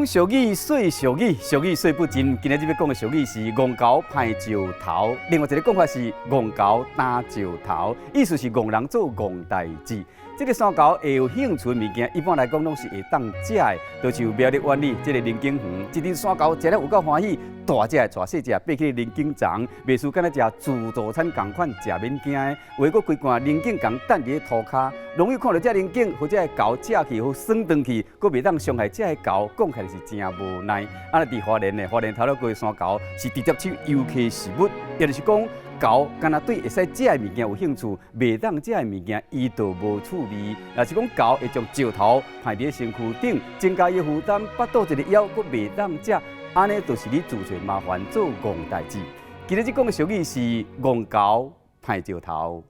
講俗語，說俗語，俗語說不盡。今仔日欲講的俗語是戇猴歹石頭，另外一个講法是戇猴擔石頭，意思是戇人做戇代誌。這个山猴會有興趣的物件，一般來講攏是會當食的，就像苗栗苑裡這个龍井園，這陣山猴食了有夠歡喜，大隻的帶細隻爬去龍井叢，袂輸敢若食自助餐仝款，食免驚的。有的閣規罐龍井共擲佇咧塗跤，攏有看著這龍井，予這个猴食去，予耍轉去，閣袂當傷害這个猴，講起來是誠無奈。啊，佇花蓮呢，花蓮頭路溪山猴是直接搶遊客食物，也就是講，猴敢若對會使食的物件有興趣，袂當食的物件伊就無趣味。若是講猴會將石頭歹佇咧身軀頂，增加伊的負擔，腹肚一个枵，閣袂當食，按呢就是咧自揣麻煩做戇代誌。今仔日講的俗語是戇猴歹石頭。